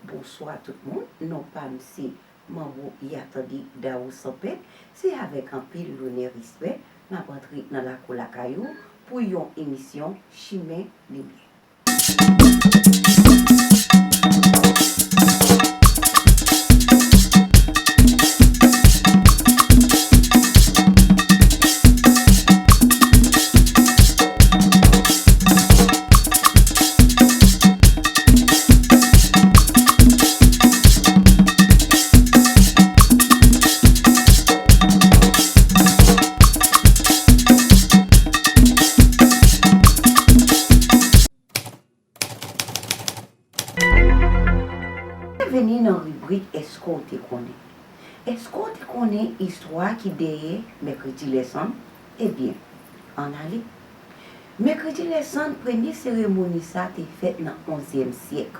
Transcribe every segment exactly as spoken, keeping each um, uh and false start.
Bonswa tout moun, non pa m se Manbo Yatande Dao Sanpè. Se avèk anpil lonè, respè, m ap antre nan lakou lakay ou pou yon emisyon Chimen Limyè. Byenveni nan ribrik Èske w te konnen? Èske w te konnen istwa ki dèyè Mèkredi Lèsann? Ebyen, ann ale. Mèkredi Lèsann, premye seremoni sa te fèt nan onzyèm syèk.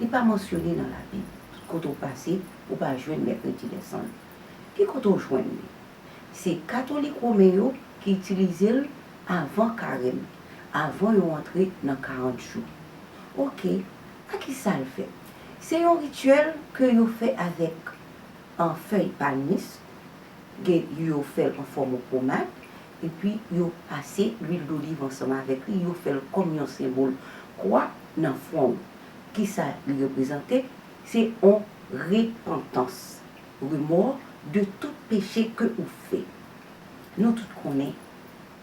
Li pa mansyone nan Labib. Tout kote w pase, ou pa jwenn Mèkredi Lèsann. Ki kote w jwenn li? Se katolik women yo ki itilize l avan karèm, avan yo antre nan karant jou. Oke, a ki sa l fèt? Se yon rityèl ke yo fè avèk, an, fèy palmis, gen, yo fè l an fòm pomad, epi yo pase lwil doliv ansanm avèk li, yo fè l kòm yon senbòl kwa nan fwon w. Ki sa li reprezante? Se yon repantans, remò de tout peche ke ou fè. Nou tout konnen,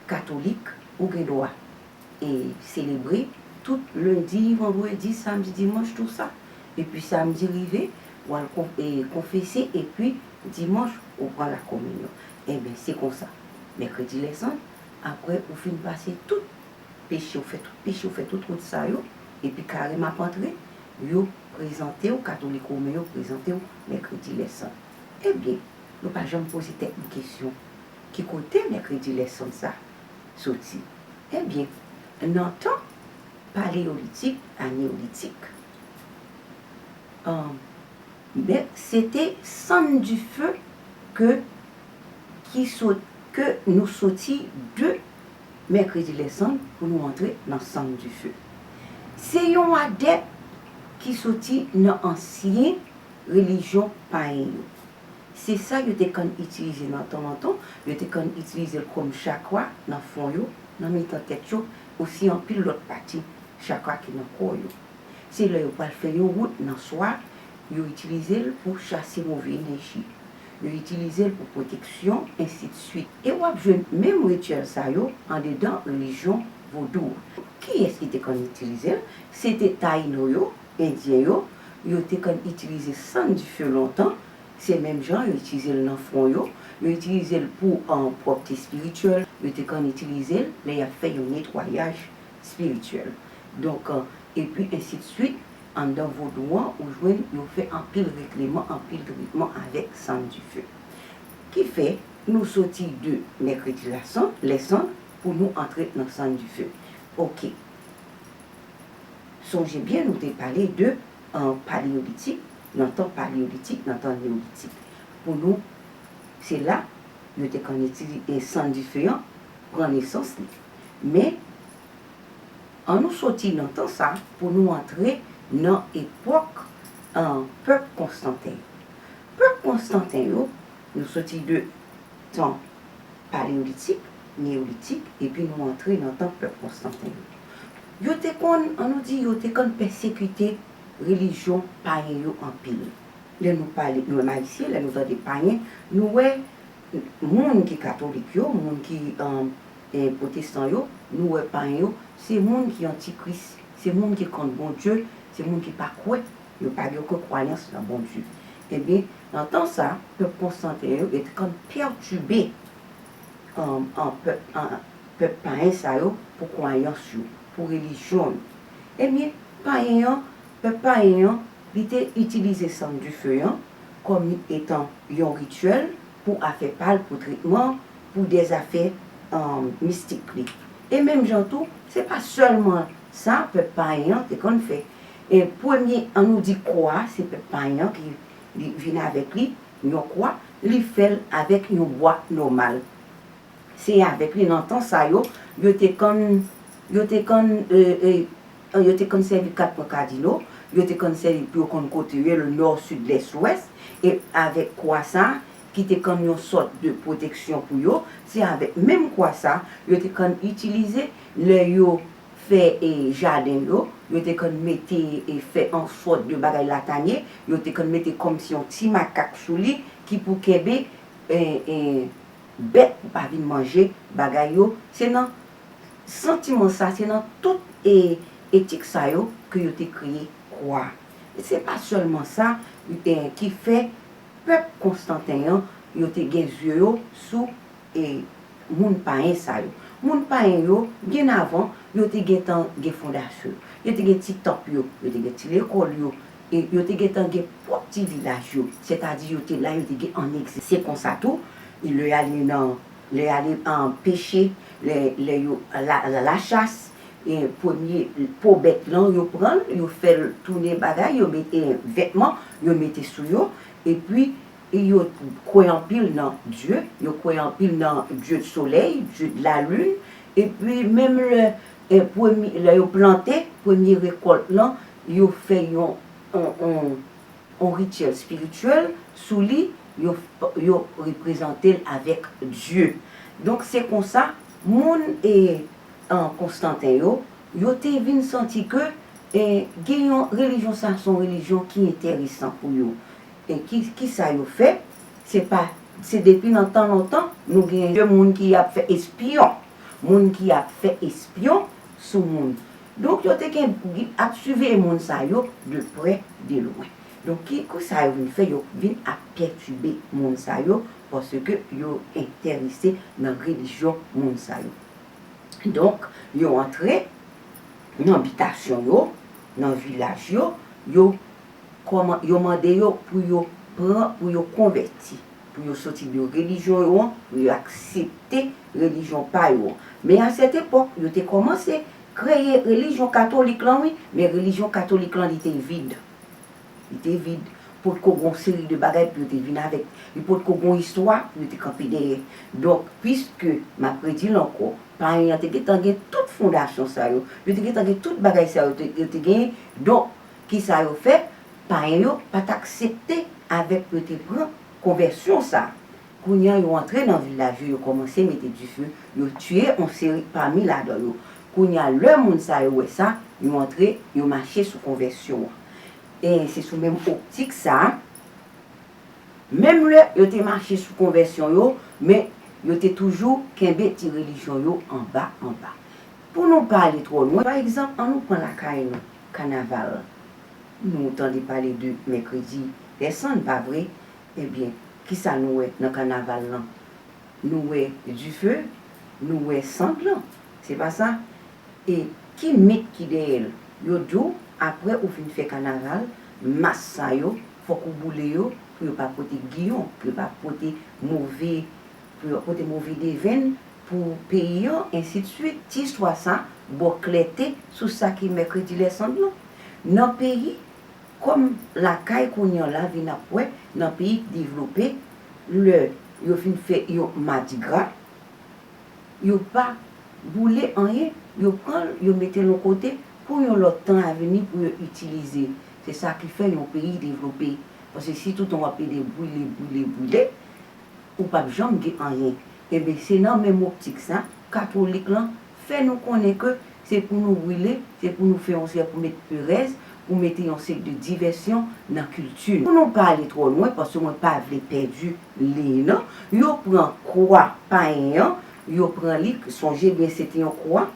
katolik, ou gen dwa, e, selebre tout lendi, vandredi, samdi, dimanch, tou sa. Epi samdi rive, w al kon-, e, konfese, epi dimanch, ou pran lakominyon. Enben, se konsa. Mèkredi Lèsann, apre ou fin pase tout peche, ou fè tout peche, ou fè tout wout sa yo, epi karèm ap antre, yo prezante w, katolik women yo prezante w Mèkredi Lèsann. Ebyen, nou pa janm poze tèt nou kesyon, ki kote Mèkredi Lèsann sa soti? Ebyen, nan tan paleyolitik a neyolitik, an, men se te sann dife ke, ki sot-, ke nou soti de Mèkredi Lèsann pou nou antre nan sann dife. Se yon adèt ki soti nan ansyen relijyon payen yo. Se sa yo te konn itilize nan tan lontan, yo te konn itilize l kòm chakra nan fwon yo, nan mitan tèt yo, osi anpil lòt pati chakra ki nan kò yo. Se lè yo pral fè yon wout nan swa, yo itilize l pou chase move enèji. Yo itilize l pou pwoteksyon, ensidswit. E w ap jwenn menm rityèl sa yo andedan relijyon vodou. Kiyès ki te konn itilize l? Se te Tayino yo, Endyen yo, yo te konn itilize sann dife lontan, se menm jan yo itilize l nan fwon yo, yo itilize l pou, an, pwòpte espirityèl, yo te konn itilize l lè y ap fè yon netwayaj espirityèl. Donk, an, epi ensidswit, anndan vodou an, ou jwenn yo fè anpil regleman, anpil tretman avèk sann dife. Ki fè, nou soti de Mèkredi Lèsann, Lèsann, pou nou antre nan sann dife. Oke. Sonje byen, nou te pale de, an, paleyolitik, nan tan paleyolitik, nan tan neyolitik. Pou nou, se la, yo te konn itilize sann dife an, pran nesans li. Men, ann nou soti nan tan sa pou nou antre nan epòk, an, pèp Konstanten yo. Pèp Konstanten yo, nou soti de tan paleyolitik, neyolitik, epi nou antre nan tan pèp Konstanten yo. Yo te konn, ann nou di, yo te konn pèsekite relijyon payen yo anpil. Lè nou pale, nou menm Ayisyen, lè nou tande payen, nou wè moun ki katolik yo, moun ki, e, pwotestan yo, nou wè payen yo, se moun ki antikris, se moun ki kont Bondye, se moun ki pa kwè, yo pa gen okenn kwayans nan Bondye. Ebyen, nan tan sa, pèp Konstanten yo, yo te konn pètibe, an, an, pèp, an, pèp payen sa yo pou kwayans yo, pou relijyon yo. Ebyen, payen an, pèp payen an, li te itilize sann dife an kòm etan yon rityèl pou afè pa l, pou tretman, pou dèzafè, an, mistik li. E menm jan tou, se pa sèlman sa pèp payen an te konn fè. E premye, ann nou di kwa, se pèp payen an ki li vin avèk li, yon kwa, li fè l avèk yon bwa nòmal. Se avèk li nan tan sa yo, yo te konn, yo te konn, e, e, yo te konn sèvi kat pwen kadino, yo te konn sèvi pou yo konn kote yo ye, le nò, sid, lès, lwès, e avèk kwa sa, ki te konn yon sòt de pwoteksyon pou yo, se avèk menm kwa sa, yo te konn itilize lè yo fè, e, jaden yo, yo te konn mete, e, fè yon sòt de bagay latanye, yo te konn mete kòmsi yon ti makak sou li ki pou kenbe, e, e, bèt pou pa vin manje bagay yo. Se nan santiman sa, se nan tout, e, etik sa yo ke yo te kreye kwa. E se pa sèlman sa, e, ki fè pèp Konstanten an, yo te gen zye yo sou, e, moun payen sa yo. Moun payen yo, byen avan, yo te gentan gen fondasyon yo. Yo te gen ti tanp yo, yo te gen ti lekòl yo, e yo te gentan gen pwòp ti vilaj yo. Sètadi yo te la, yo te gen an egzistans. Se konsa tou, lè y ale nan, lè y ale an peche, lè, lè yo la, la, lachas, e premye po bèt lan, yo pran l, yo fè l tounen bagay, yo mete vètman, yo mete sou yo, epi e yo kwè anpil nan Dye, yo kwè anpil nan Dye de solèy, Dye de lalin, epi menm lè, e, premye, lè yo plante, premye rekòlt lan, yo fè yon, yon, yon, yon rityèl espirityèl sou li, yo, yo reprezante l avèk Dye. Donk, se konsa, moun, e, an, Konstanten yo, yo te vin santi ke, e, gen yon relijyon sa, se yon relijyon ki enteresan pou yo. E ki, ki sa yo fè? Se pa, se depi nan tan lontan, nou gen de moun ki ap fè espyon, moun ki ap fè espyon sou moun. Donk, yo te gen, ap siveye moun sa yo de prè, de lwen. Donk, ki, ki sa yo vin fè? Yo vin ap pètibe moun sa yo, paske yo enterese nan relijyon moun sa yo. Donk, yo antre nan bitasyon yo, nan vilaj yo, yo kòman, yo mande yo pou yo pran, pou yo konvèti, pou yo soti de relijyon yo an, pou yo aksepte relijyon pa yo an. Men a sèt epòk, yo te kòmanse kreye relijyon katolik lan, wi, men relijyon katolik lan, li te vid. Li te vid. Potko gen yon seri de bagay pou yo te vin avèk. Li potko gen yon istwa pou yo te kanpe dèyè. Donk, piske, m ap redi l ankò, payen an te gentan gen tout fondasyon sa yo, yo te gentan gen tout bagay sa yo, te, yo te genyen. Donk, ki sa yo fè? Payen yo pa t aksepte avèk yo te pran konvèsyon sa. Kounye a, yo antre nan vilaj yo, yo kòmanse mete dife, yo tiye yon seri pami ladan yo. Kounye a, lè moun sa yo wè sa, yo antre, yo mache sou konvèsyon an. E se sou menm optik sa, menm lè yo te mache sou konvèsyon yo, men yo te toujou kenbe ti relijyon yo anba, anba. Pou nou pa ale twò lwen, pa egzanp, ann nou pran lakay nou, kanaval. Nou tande pale de mèkredi lèsann, pa vre? Ebyen, kisa nou wè nan kanaval lan? Nou wè dife, nou wè sanglan, se pa sa? E ki mit ki dèyè l? Yo di w, apre ou fin fè kanaval, mas sa yo, fòk ou boule yo pou yo pa pote giyon, pou yo pa pote move, pou yo pote move devenn pou peyi an, ensidswit. Ti istwa sa ba w klète sou sa ki mèkredi lèsann lan. Nan peyi, kòm lakay kounye a la vin ap wè, nan peyi k devlope, lè yo fin fè yon madigra, yo pa boule anyen, yo pran l, yo mete l yon kote pou yon lòt tan avni pou yo itilize. Se sa ki fè yon peyi devlope. Paske si toutan w ap plede brile, brile, brile, ou p ap janm gen anyen. Ebyen, se nan menm optik sa, katolik lan fè nou konnen ke se pou nou brile, se pou nou fè yon seri pou met perèz, pou mete yon seri de divèsyon nan kilti nou. Pou nou pa ale twò lwen, paske mwen pa vle pèdi liy lan, yo pran kwa payen an, yo pran li, sonje byen se te yon kwa,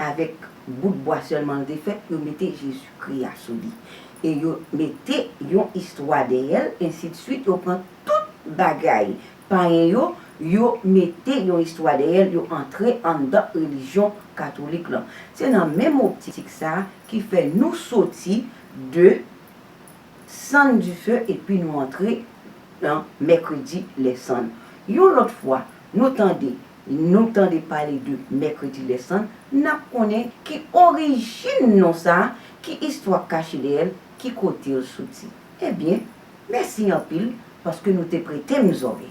avèk bout bwa sèlman l te fèt, yo mete Jezikri a sou li. E yo mete yon istwa dèyè l, ensidswit, yo pran tout bagay payen yo, yo mete yon istwa dèyè l, yo antre anndan relijyon katolik lan. Se nan menm optik sa a ki fè nou soti de sann dife epi nou antre nan mèkredi lèsann. Yon lòt fwa, nou tande, nou tande pale de mèkredi lèsann, n ap konnen ki orijin non sa a, ki istwa k kache dèyè l, ki kote l soti. Ebyen, mèsi anpil paske nou te prete m zòrèy.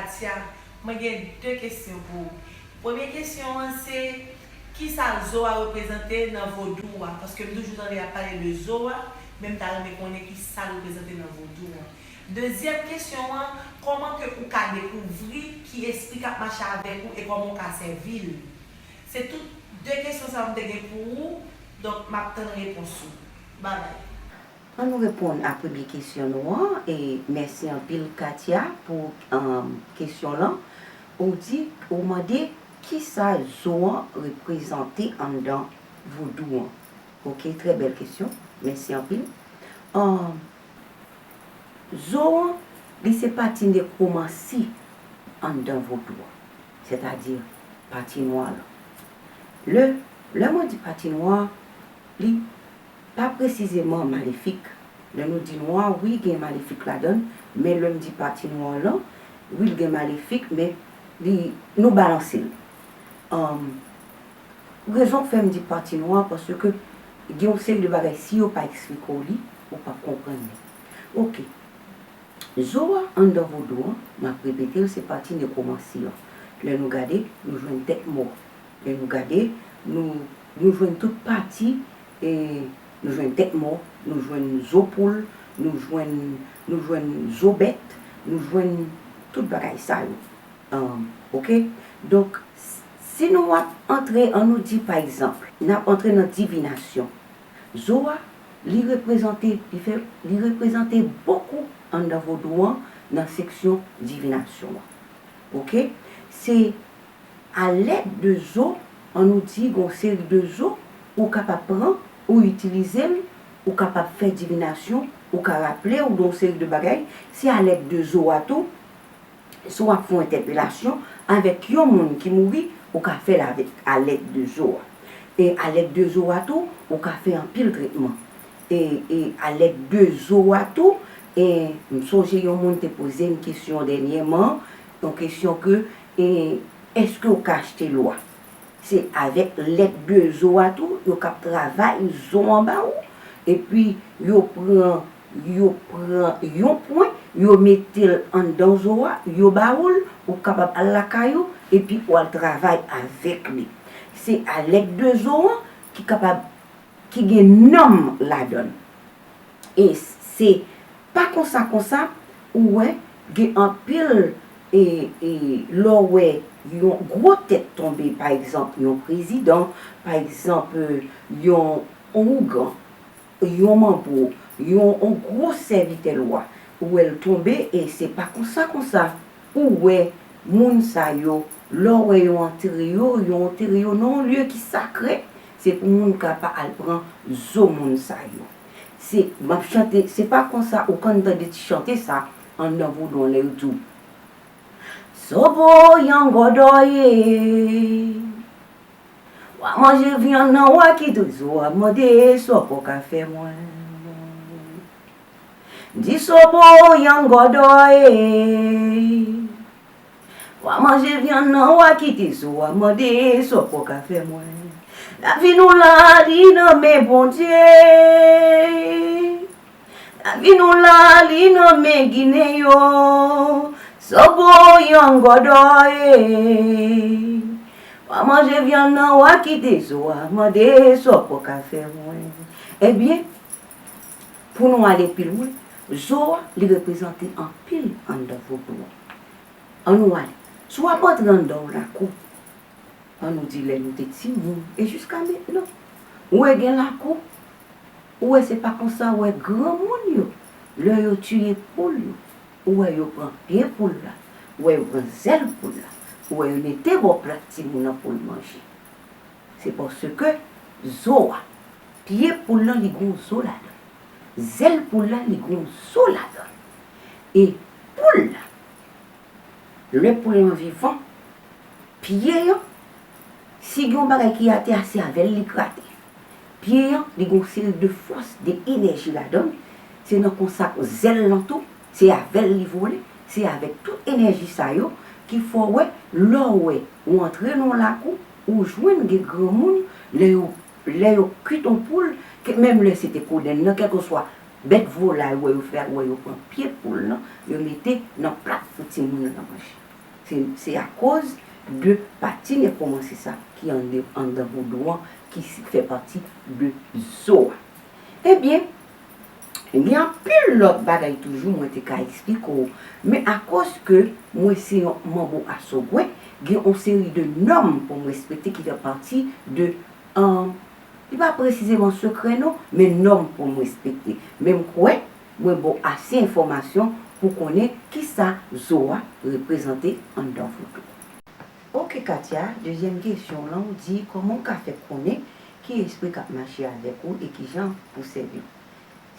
Katia, mwen gen de kesyon pou ou. Premye kesyon an se, kisa zo a reprezante nan vodou a? Paske m toujou tande y ap pale de zo a, men m ta renmen konnen kisa l reprezante nan vodou a. Dezyèm kesyon an, kòman ke ou ka dekouvri ki espri k ap mache avèk ou e kòman ou ka sèvi l? Se tout de kesyon sa yo m te gen pou ou, donk m ap tann repons ou. Babay. Ann nou reponn a premye kesyon nou an, e mèsi anpil Katia pou um, kesyon lan. Ou di, ou mande kisa zo an reprezante anndan vodou an. Ok, trè bèl kesyon. Mèsi anpil. Um, zo an, li se pati nekwomansi anndan vodou an, sètadi pati nwa lan. Lè, lè mwen di pati nwa, li pa presizeman malefik. Lè nou di nwa, wi, gen malefik ladan l, men lè m di pati nwa lan, wi, l gen malefik, men li, nou balanse l. Um, rezon k fè m di pati nwa, paske gen yon seri de bagay, si yo pa eksplike w li, ou p ap konprann li. Ok. Zo a anndan vodou an, m ap repete l, se pati nekwomansi an. Lè nou gade, nou jwenn tèt mò. Lè nou gade, nou, nou jwenn tout pati, e, nou jwenn tèt mò, nou jwenn zo poul, nou jwenn, nou jwenn zo bèt, nou jwenn tout bagay sa yo. Um, ok? Donk, si nou ap antre, ann nou di pa egzanp, n ap antre nan divinasyon. Zo a, li reprezante, li fè, li reprezante bokou anndan vodou an nan seksyon divinasyon an. Ok? Se alèd de zo, ann nou di gon seri de zo, ou kapab pran, ou itilize l, ou kapab fè divinasyon, ou ka raple w de yon seri de bagay, se alèd de zo a tou, si w ap fè yon entèpelasyon avèk yon moun ki mouri, ou ka fè l avèk alèd de zo a. E alèd de zo a tou, ou ka fè anpil tretman. E, e alèd de zo a tou, e m sonje yon moun te poze m kesyon dènyèman, yon kesyon ke, e, èske w ka achte lwa? Se avèk lèt de zo a tou, yo k ap travay zo an ba ou, epi yo pran, yo pran yon pwen, yo mete l anndan zo a, yo ba ou l, ou kapab al lakay ou, epi w al travay avèk li. Se alèd de zo an ki kapab, ki gen nanm ladan l. E se pa konsa konsa ou wè gen anpil, e, e lè w wè yon gwo tèt tonbe, pa egzanp, yon prezidan, pa egzanp, yon, yon ougan, yon manbo, yon, yon gwo sèvitè lwa, ou wè l tonbe, e se pa konsa konsa ou wè moun sa yo, lè w wè yo antere yo, yo antere yo nan yon lye ki sakre, se pou moun ka pa al pran zo moun sa yo. Se, m ap chante, se pa konsa ou konn tande ti chante sa anndan vodou an lè yo di w, Sobo yangòdòye. W a manje vyann nan, w a kite zo a, mande sa w poko ka fè mwen. Di sobo yangòdòye. W a manje vyann nan, w a kite zo a, mande sa w poko ka fè mwen. Lavi nou la, li nan men Bondye. Lavi nou la, li nan men Ginen yo. Sobo yangòdòye. W a manje vyann nan, w a kite zo a, mande sa w poko ka fè mwen. Ebyen, pou nou ale pi lwen, zo a, li reprezante anpil anndan vodou an. Ann nou ale. Si w ap antre anndan yon lakou, ann nou di lè nou te timoun, e jiska mentnan, ou wè gen lakou, ou wè se pa konsa, ou wè granmoun yo, lè yo tiye poul yo, ou wè yo pran pye poul la, ou wè yo pran zèl poul la, ou wè yo mete bò plat timoun nan pou l manje. Se paske zo a, pye poul lan li gon zo ladan l. Zèl poul la li gon zo ladan l. E poul la, lè poul lan vivan, pye an, si gen yon bagay ki atè a, se avè l li grate. Pye an, li gon seri de fòs, de enèji ladan l. Se nan konsa zèl lan tou, se avè l li vole, se avèk tout enèji sa yo ki fè w wè, lè w wè, ou antre nan yon lakou, ou jwenn gen granmoun, lè yo, lè yo kwit yon poul, ke menm lè se te kodenn nan, kèlkeswa bèt volay ou wè yo fè a, ou wè yo pran pye poul lan, yo mete nan plat pou timoun nan manje. Se, se akoz de pati nekwomansi sa ki anndan, anndan vodou an, ki si, fè pati de zo a. Ebyen, gen anpil lòt bagay toujou mwen te ka eksplike w, men akoz ke mwen se yon manbo asogwe, gen yon seri de nòm pou m respekte ki fè pati de, um, li pa presizeman sekrè non, men nòm pou m respekte. Men m kwè mwen ba w ase enfòmasyon pou konnen kisa zo a reprezante anndan vodou. Oke Katia, dezyèm kesyon w lan, ou di kòman w ka fè konnen ki espri k ap mache avèk ou e kijan pou sèvi l.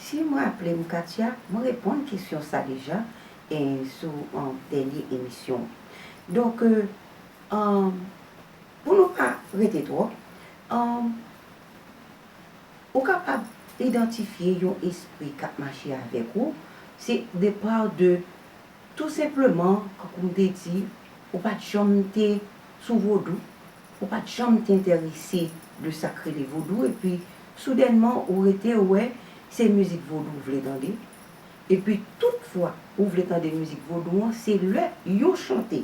Si m raple m Katia, mwen reponn kesyon sa deja, e, sou, um, dènye emisyon an. Donk, e, um, pou nou pa rete twò, um, ou kapab idantifye yon espri k ap mache avèk ou, se depa de tou senpleman, kankou m te di, ou pa t janm te sou vodou, ou pa t janm te enterese de sa k rele vodou, epi soudènman ou rete wè se mizik vodou w vle tande. Epi tout fwa ou vle tande mizik vodou an, se lè yon chante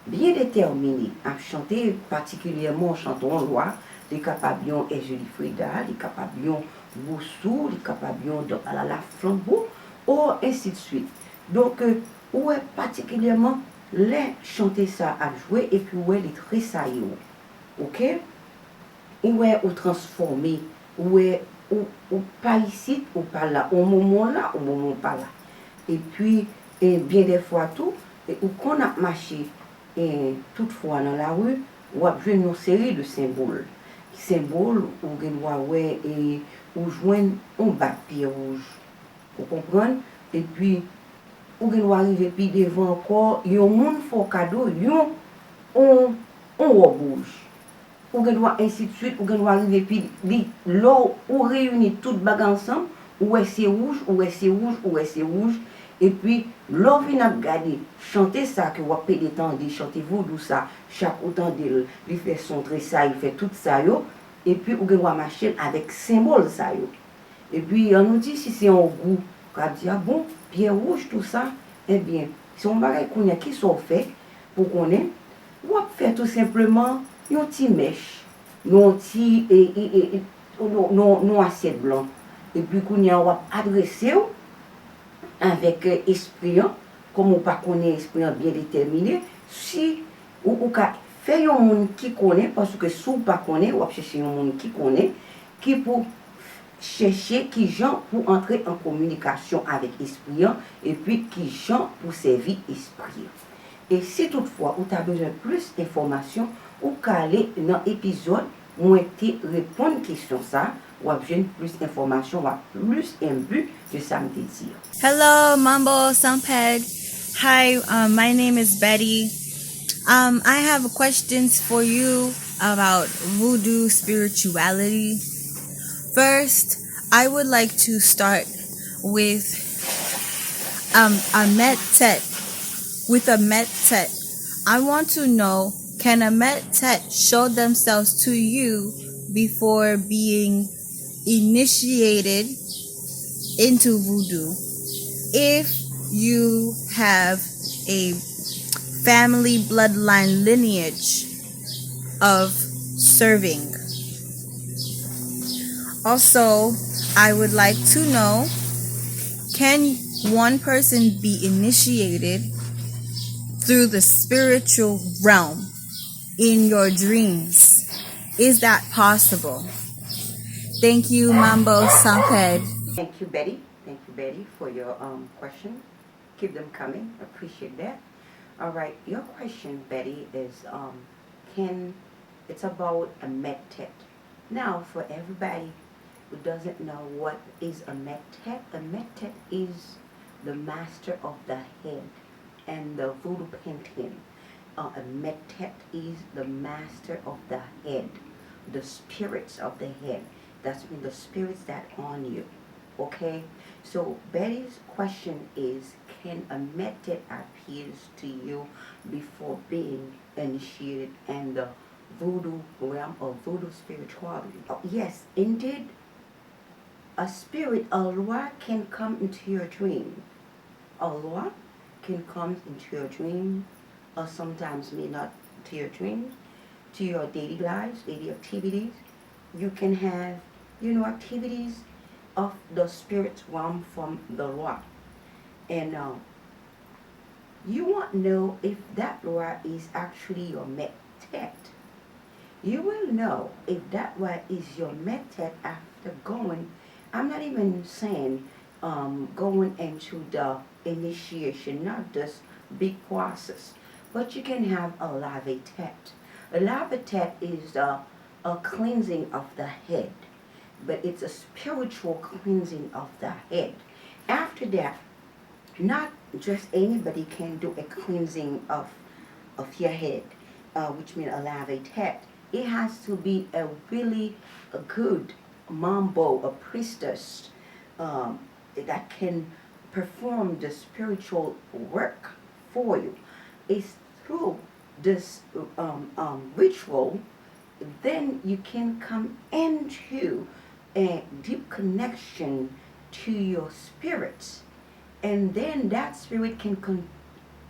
byen detèmine ap chante, patikilyèman yon chante yon lwa, li kapab yon Herjili Freda, li kapab yon Bousou, li kapab yon Dòk Alala Flanbo, o ensi de swit. Donk, e, ou wè patikilyèman lè chante sa ap jwe epi ou wè li tresayi w. Oke? Ou wè ou transfòme, ou wè ou, ou pa isit, ou pa la, yon moman w la, yon moman w pa la. Epi, e, byen dè fwa tou, e, ou konn ap mache, e, tout fwa nan lari, w ap jwenn yon seri de senbòl. Senbòl, ou gen dwa wè, e, ou jwenn yon bak pyè wouj. Ou konprann? Epi, ou gen dwa rive pi devan ankò, yon moun fè w kado yon, yon, yon wòb wouj. Ou gen dwa ensi de swit, ou gen dwa rive pi, li, lè w, ou reyini tout bagay ansanm, ou wè se wouj, ou wè se wouj, ou wè se wouj, epi lè w vin ap gade chante sa ke w ap pede tande, chante vodou sa, chak ou tande l, li fè son tresayi, li fè tout sa yo, epi ou gen dwa mache l avèk senbòl sa yo. Epi, ann nou di si se yon gwoup k ap di, a bon, pyè wouj tou sa, ebyen, se yon bagay kounye a, kisa w fè pou konnen, w ap fè tou senpleman yon ti mèch, yon ti, e, e, e, e, yon, yon, yon asyèt blan. Epi kounye a, w ap adrese w avèk, e, espri an, kòm ou pa konnen espri an byen detèmine, si ou, ou ka fè yon moun ki konnen, paske si w pa konnen, w ap chèche yon moun ki konnen, ki pou chèche kijan pou antre an kominikasyon avèk espri an, epi kijan pou sèvi espri an. E si toutfwa ou ta bezwen plis enfòmasyon, ou ka ale nan epizòd mwen te reponn kesyon sa, w ap jwenn plis enfòmasyon, w ap plis enbi de sa m te di an. Hello, Mambo Samped. Hi, um, my name is Betty. Um, I have questions for you about voodoo spirituality. First, I would like to start with, um, a met tet. With a met tet, I want to know, can a met tet show themselves to you before being initiated into voodoo if you have a family bloodline lineage of serving? Also, I would like to know, can one person be initiated through the spiritual realm in your dreams? Is that possible? Thank you, Mambo Samped. Thank you, Betty. Thank you, Betty, for your, um, question. Keep them coming. Appreciate that. All right, your question, Betty, is, um, can, it's about a met tet. Now, for everybody who doesn't know what is a met tet, a met tet is the master of the head and the voodoo pantheon. Uh, a met tet is the master of the head, the spirits of the head. That's mean the spirits that on you. Okay? So Betty's question is, can a met tet appears to you before being initiated in the voodoo realm or voodoo spirituality? Oh, yes, indeed. A spirit, a lwa can come into your dream. A lwa can come into your dream. or sometimes may not to your dreams, to your daily lives, daily activities. You can have, you know, activities of the spirit realm from the Lord. And uh, you won't know if that Lord is actually your met tête. You will know if that Lord is your met tête after going. I'm not even saying um, going into the initiation, not this big process, but you can have a laver tête. A laver tête is a, a cleansing of the head, but it's a spiritual cleansing of the head. After that, not just anybody can do a cleansing of, of your head, uh, which means a laver tête. It has to be a really a good mambo, a priestess, um, that can perform the spiritual work for you. It's through this um, um, ritual, then you can come into a deep connection to your spirit. And then that spirit can con-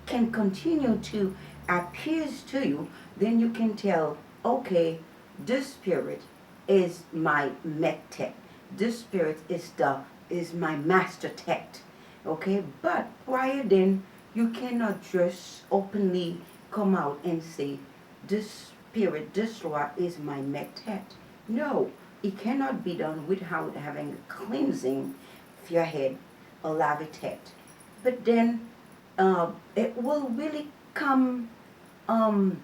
can continue to appease to you. Then you can tell, okay, this spirit is my met tête. This spirit is the is my master tête. Okay, but prior then, you cannot just openly come out and say, this spirit, this Lord is my met tête. No, it cannot be done without having a cleansing of your head, a laver tête. But then uh, it will really come um,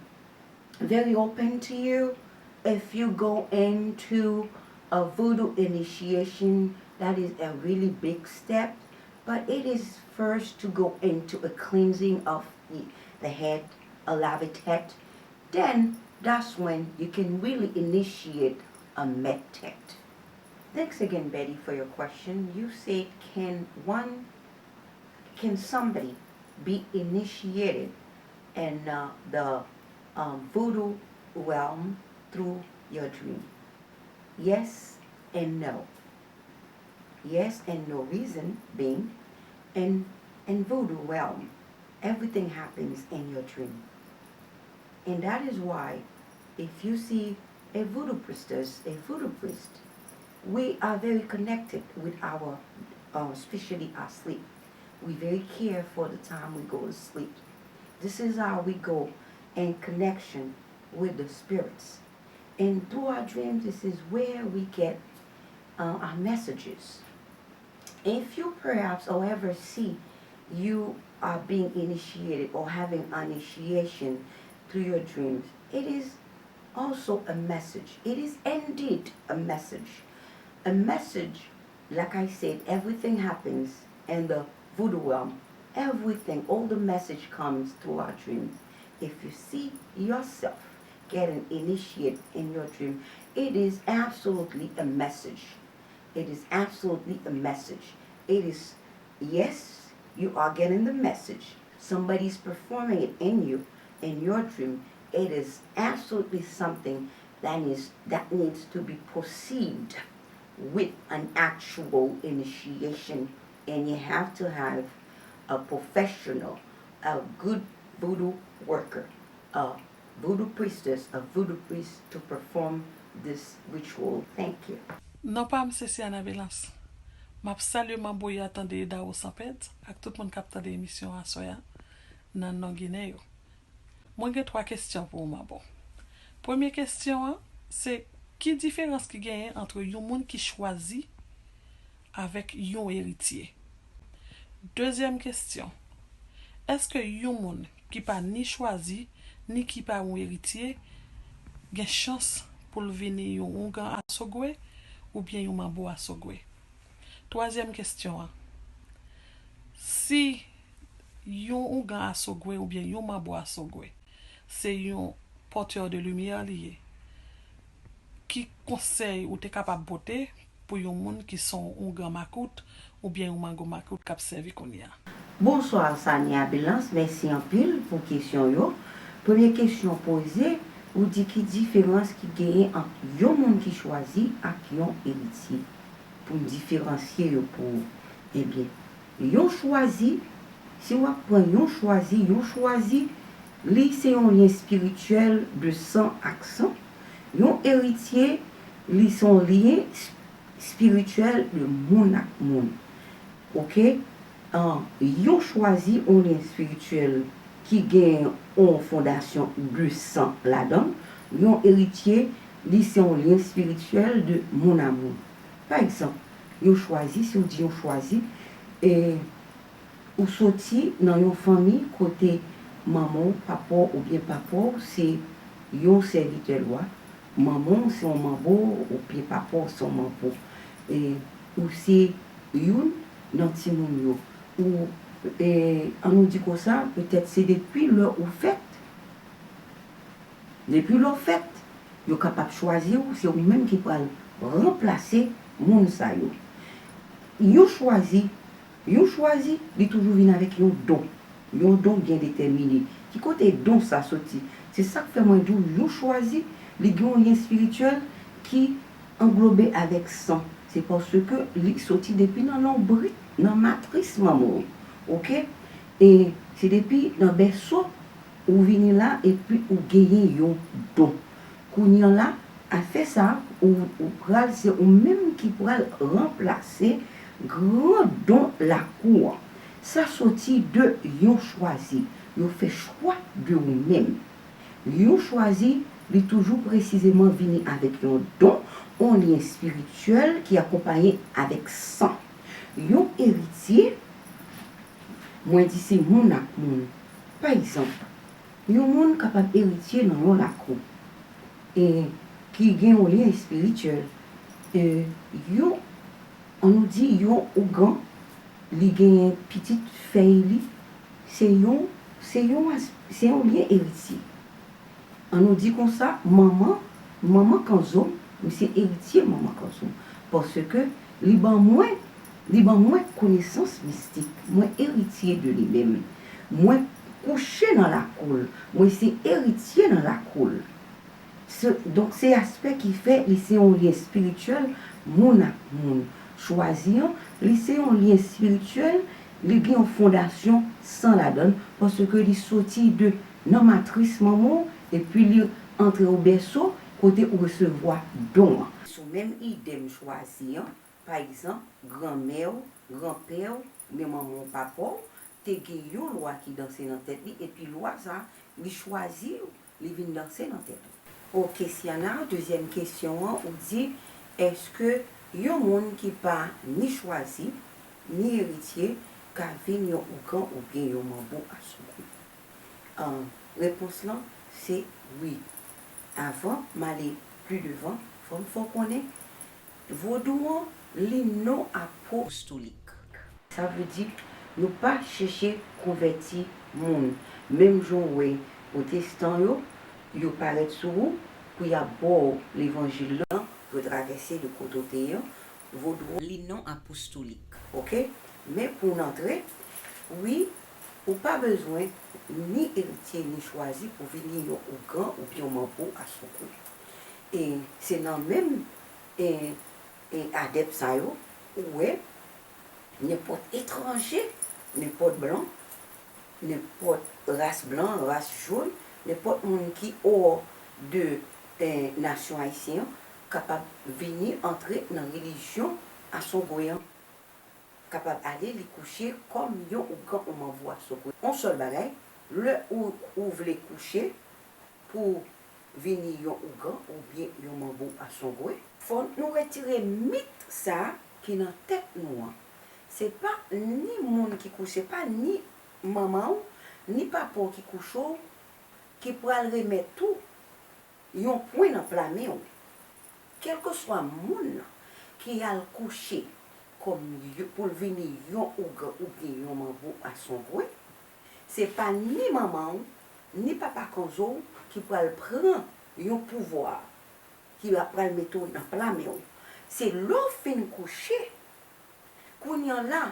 very open to you if you go into a voodoo initiation. That is a really big step, but it is first to go into a cleansing of the, the head, a laver tête. Then that's when you can really initiate a met tête. Thanks again, Betty, for your question. You said, can one, can somebody be initiated in uh, the um, voodoo realm through your dream? Yes and no. Yes and no, reason being, in, in voodoo realm, everything happens in your dream. And that is why if you see a voodoo priestess, a voodoo priest, we are very connected with our, uh, especially our sleep. We very care for the time we go to sleep. This is how we go in connection with the spirits. And through our dreams, this is where we get uh, our messages. If you perhaps, however, see you are being initiated or having initiation through your dreams, it is also a message. It is indeed a message. A message, like I said, everything happens in the voodoo realm. Everything, all the message comes through our dreams. If you see yourself getting initiated in your dream, it is absolutely a message. It is absolutely a message. It is, yes, you are getting the message. Somebody is performing it in you, in your dream. It is absolutely something that is that needs to be proceed with an actual initiation, and you have to have a professional, a good voodoo worker, a voodoo priestess, a voodoo priest to perform this ritual. Thank you. Non pa m se Siana Belans. M ap salye manbo y a tande Edao Sanpèd ak tout moun k ap tande emisyon aswè a nan non Ginen yo. Mwen gen twa kesyon pou ou, manbo. Premye kesyon an, se ki diferans ki genyen ant yon moun ki chwazi avèk yon eritye? Dezyèm kesyon, èske yon moun ki pa ni chwazi, ni ki pa yon eritye, gen chans pou l vini yon oungan Asogwe oubyen yon manbo Asogwe? Twazyèm kesyon an, si yon oungan Asogwe oubyen yon manbo Asogwe se yon porteur de lumière li ye, ki konsèy ou te kapab pote pou yon moun ki se yon oungan makout oubyen yon manbo makout k ap sèvi kounye a? Bonswa, Sania Belans, mèsi anpil pou kesyon yo. Premye kesyon poze, ou di ki diferans ki genyen ant yon moun ki chwazi ak yon eritye? Pou m diferansye yo pou ou. Ebyen, yon chwazi, si w ap pran yon chwazi, yon chwazi, Li se yon lyen espirityèl de san ak san. Yon eritye, li se yon lyen espirityèl de moun ak moun. Oke? An, yon chwazi yon lyen espirityèl ki gen yon fondasyon de san ladan l. Yon eritye, li se yon lyen espirityèl de moun a moun. Pa egzanp, yon chwazi, si w di yon chwazi, e ou soti nan yon fanmi kote manman w, papa w oubyen papa w se yon sèvitè lwa, manman w se yon manbo oubyen papa w se yon manbo, e ou se youn nan timoun yo, ou, e, ann nou di konsa, petèt se depi lè ou fèt, depi lè w fèt, yo kapab chwazi w, se ou menm ki pral ranplase moun sa yo. Yon chwazi, yon chwazi, li toujou vin avèk yon don. Yon don byen detèmine. Ki kote don sa soti? Se sa k fè mwen di w, yon chwazi, li gen yon lyen espirityèl ki anglobe avèk san. Se paske li soti depi nan lonbrit, nan matris manman w. Oke? E se depi nan bèso ou vini la epi ou genyen yon don. Kounye a la, afè sa, ou, ou pral, se ou menm ki pral ranplase gran don lakou an. Sa soti de yon chwazi. Yo fè chwa de ou menm. Yon chwazi, li toujou presizeman vini avèk yon don, yon lyen espirityèl ki akonpaye avèk san. Yon eritye, mwen di se moun ak moun. Pa egzanp, yon moun kapab eritye nan yon lakou, e ki gen yon lyen espirityèl, e yon, ann nou di yon ougan, li genyen pitit fèy li, se yon, se yon as-, se yon lyen eritye. Ann nou di konsa, manman, manman Kanzo, misye eritye manman Kanzo. Paske li ban mwen, li ban mwen konesans mistik. Mwen eritye de li menm. Mwen kouche nan lakou l. Mwen se eritye nan lakou l. Se, donk, se aspè ki fè li se yon lyen espirityèl moun ak moun. Chwazi an, li se yon lyen espirityèl, li gen yon fondasyon san ladan l, paske li soti de nan matris manman w, epi li antre o bèso, kote ou resevwa don an. Sou menm ide m chwazi an, pa egzanp, granmè w, granpè w, men manman w, papa w, te gen yon lwa ki danse nan tèt li, epi lwa sa, li chwazi w, li vin danse nan tèt ou. Oke, Siana, dezyèm kesyon an, ou di, èske yon moun ki pa ni chwazi, ni eritye, ka vin yon ougan oubyen yon manbo a Songwe? An, repons lan, se wi. Avan m ale pli devan, fò m fè w konnen, vodou an, li non apostolik. Sa vle di, nou pa chèche konvèti moun. Menm jan w wè pwotestan yo, yo parèt sou ou pou y ap ba w levanjil lan, yo travèse de kote w te ye an, vodou an, li non apostolik. Oke? Men pou n antre, wi, ou pa bezwen ni eritye ni chwazi pou vini yon ougan oubyen yon manbo a Songwe. E se nan menm, e, e adèp sa yo, ou wè, nenpòt etranje, nenpòt blan, nenpòt ras blan, ras jòn, nenpòt moun ki owò de, eh, nasyon ayisyen an, kapab vini antre nan relijyon Asongwe an. Kapab ale li kouche kòm yon ougan ou manbo Asongwe. On sèl bagay, lè ou, ou vle kouche pou vini yon ougan oubyen yon manbo Asongwe, fò nou retire mit sa ki nan tèt nou an. Se pa ni moun ki kouche, se pa ni manman w, ni papa w ki kouche w, ki pral remèt ou yon pwen nan pla men w. Kèlkeswa moun nan ki al kouche kòm yo, pou l vini yon ougan oubyen yon manbo Asongwe, se pa ni manman w, ni papa Kanzo w ki pral pran yon pouvwa, ki ap pral mete w nan pla men w. Se lè w fin kouche, kounye a la,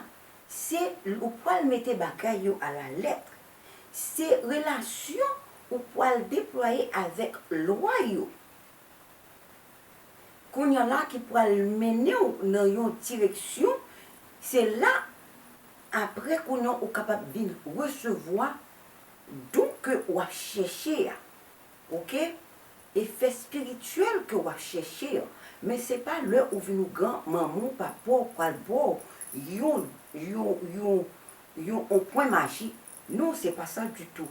se ou pral mete bagay yo alalèt. Se relasyon ou pral deplwaye avèk lwa yo. Kounye a la ki pral mennen w nan yon direksyon, se la, apre kounye a ou kapab vin resevwa don ke w ap chèche a, oke? Efè espirityèl ke w ap chèche a. Men se pa lè ou vin ougan, manman w, papa w pral ba w yon, yon, yon, yon, yon pwen maji. Non, se pa sa ditou.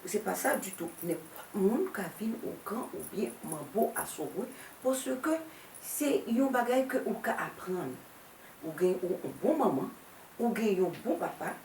Se pa sa ditou. Nenpòt moun ka vin ougan oubyen manbo asogwe, paske se yon bagay ke ou ka aprann. Ou gen yon bon manman, ou gen yon bon papa,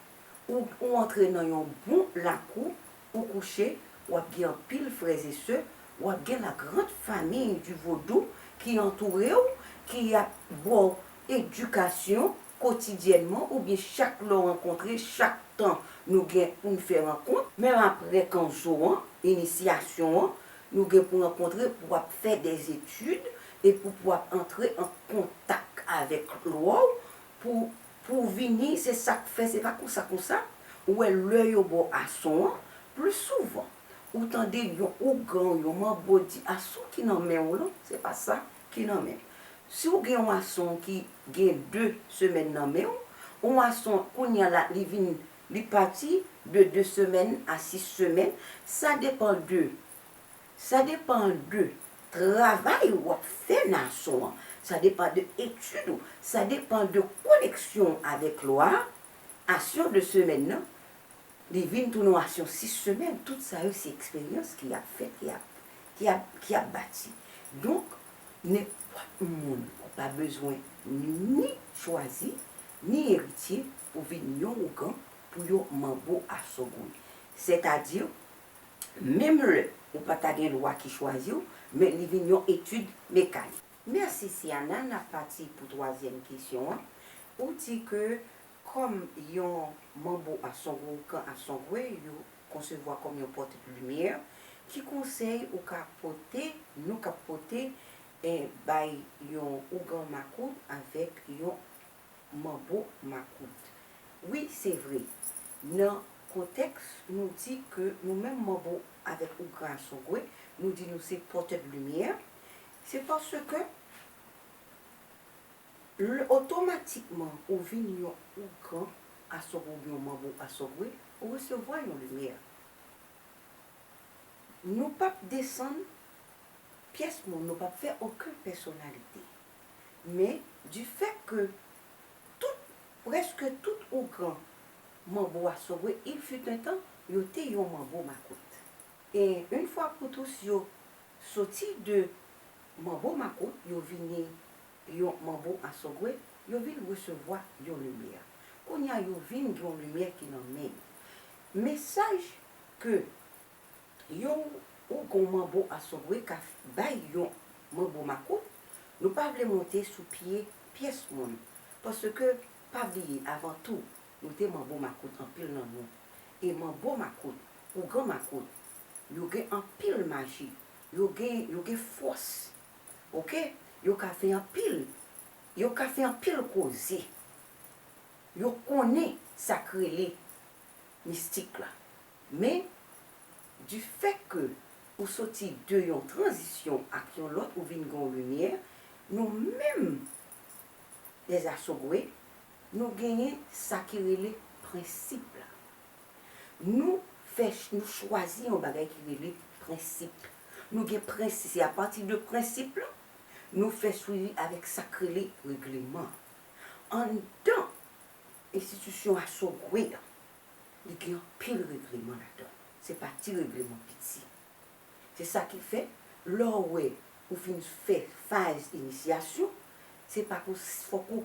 ou, ou antre nan yon bon lakou, ou kouche, w ap gen anpil frè e sè, w ap gen la grande famille du vodou ki antoure w, ki ap ba w edikasyon kotidyènman, oubyen chak lè w rankontre, chak tan nou gen pou n fè rankont, menm apre kanzo an, inisyasyon an, nou gen pou rankontre, pou w ap fè dèzetid, epi pou w ap antre an kontak avèk lwa w, pou, pou w vini, se sa k fè, se pa konsa, konsa, ou wè lè yo ba w ason an, pli souvan, ou tande yon ougan, yon manbo di, ason ki nan men w lan, se pa sa ki nan men m. Si w gen yon ason ki gen de semèn nan men w, yon ason kounye a la, li vin, li pati de de semèn a sis semèn, sa depann de, sa depann de travay w ap fè nan ason an, sa depann de etid ou, sa depann de koneksyon w avèk lwa a, ason de semèn nan, li vin tounen yon ason sis semèn. Tout sa yo se eksperyans ki ap fèt, ki ap, ki ap, ki ap bati. Donk, nenpòt moun pa bezwen ni chwazi, ni eritye pou vin yon ougan pou yon manbo asogwe. Sètadi, menm lè ou pa ta gen lwa ki chwazi w, men li vin yon etid mekanik. Mèsi, Siana. N ap pati pou twazyèm kesyon an. Ou di ke kòm yon manbo asogwe, ougan asogwe, yo konsevwa kòm yon pòtè de limyè, ki konsèy ou ka pote, nou ka pote, eh, bay yon ougan makout avèk yon manbo makout? Wi, se vre. Nan kontèks, nou di ke nou menm manbo avèk ougan asogwe, nou di nou se pòtè de limyè. Se paske lè otomatikman ou vin yon ougan asogwe oubyen yon manbo asogwe, ou resevwa yon limyè. Nou p ap desann pyès moun, nou p ap fè okenn pèsonalite. Men, difèt ke tout, prèske tout ougan manbo asogwe, il fut un temps, yo te yon manbo makout. E yon fwa pou tout, yo soti de manbo makout, yo vini yon manbo asogwe, yo vin resevwa yon limyè. Kounye a, yo vin gen yon limyè ki nan men yo. Mesaj ke yon ougan manbo asogwe ka bay yon manbo makout, nou pa vle monte sou pye pyès moun. Paske, pa bliye, avan tou, nou te manbo makout, anpil nan nou. E manbo makout, ougan makout, yo gen anpil maji, yo gen, yo gen fòs, oke? Yo ka fè anpil, yo ka fè anpil koze. Yo konnen sa k rele mistik la. Men, difèt ke ou soti de yon tranzisyon ak yon lòt, ou vin gen yon limyè, nou menm, lèzasogwe, nou genyen sa ki rele prensip la. Nou fè, nou chwazi yon bagay ki rele prensip. Nou gen prensip, se apati de prensip la, nou fè swivi avèk sa k rele regleman. Anndan enstitisyon asogwe a, li gen anpil regleman ladan. Se pa ti regleman piti. Se sa ki fè, lè w wè ou fin fè faz inisyasyon, se pa pou, fòk ou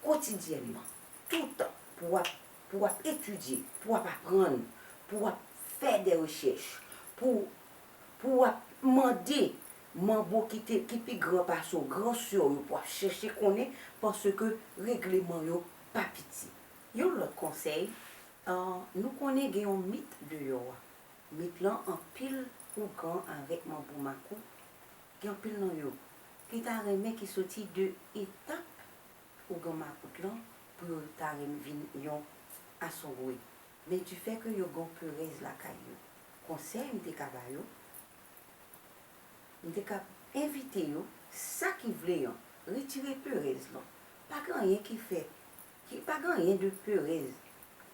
kotidyènman, toutan, pou w ap, pou w ap etidye, pou w ap aprann, pou w ap fè de rechèch, pou, pou w ap mande manbo ki te, ki pi gran pase w, gran sè w yo, pou w ap chèche konnen, paske regleman yo pa piti. Yon lòt konsèy, ah, nou konnen gen yon mit deyò a. Mit lan, anpil ougan avèk manbo makout, gen anpil nan yo ki ta renmen ki soti de etap ougan makout lan pou yo ta renmen vin yon asogwe. Men difèt ke yo gen perèz lakay yo, konsèy m te ka ba yo, m te ka envite yo, sa ki vle an, retire perèz lan. Pa gen anyen ki fèt, ki pa gen anyen de perèz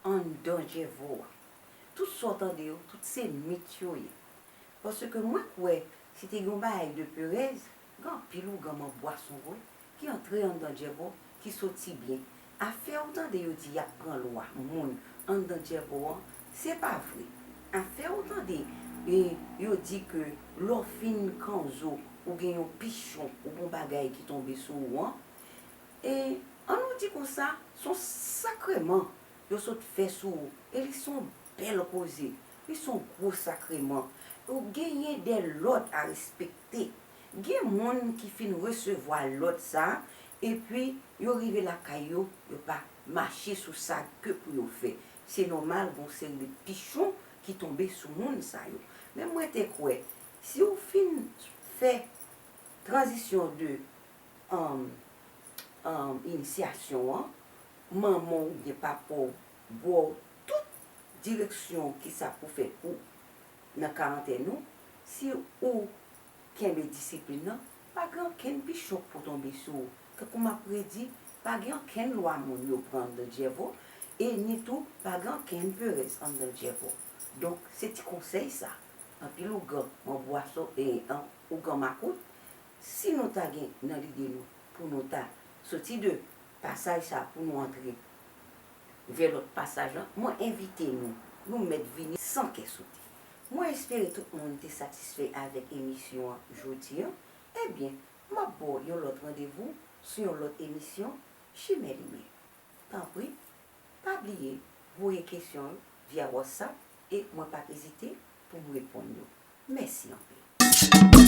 anndan djèvo a. Tout sa w tande yo, tout se mit yo ye. Paske mwen kwè, si te gen yon bagay de perèz, gen anpil ougan manbwason vre ki antre anndan djèvò, ki soti byen. Afè ou tande yo di y ap pran lwa moun anndan djèvò an, se pa vre. Afè ou tande e, yo di ke lè w fin kanzo, ou gen yon pichon, ou gen yon bagay ki tonbe sou ou an, e ann nou di konsa, se yon sakreman yo sot fè sou ou, e li se yon bèl koze, li se yon gwo sakreman. Ou genyen de lòd a respekte. Gen moun ki fin resevwa lòd sa, epi yo rive lakay yo, yo pa mache sou sa ke pou yo fè. Se nòmal, gen yon seri de pichon ki tonbe sou moun sa yo. Men mwen te kwè, si w fin fè tranzisyon de um, um, inisyasyon an, manman w oubyen papa w ba w tout direksyon ki sa pou fè pou nan karantèn ou, si ou kenbe disiplin nan, pa gen ankenn pichon k pou tonbe sou ou. Tankou m ap redi, pa gen ankenn lwa moun yo pran anndan djèvò, e ni tou pa gen ankenn perèz anndan djèvò. Donk, se ti konsèy sa, anpil ougan manbwason e an ougan makout, si nou ta gen nan lide nou pou nou ta soti de pasaj sa pou nou antre vè lòt pasaj lan, mwen envite nou, nou mèt vini san kè sote. Mwen espere tout moun te satisfè avèk emisyon an jodi an. Ebyen, m ap ba w yon lòt randevou sou yon lòt emisyon Chimè Limyè. Tanpri, pa bliye voye kesyon yo via WhatsApp e mwen p ap ezite pou m reponn yo. Mèsi anpil.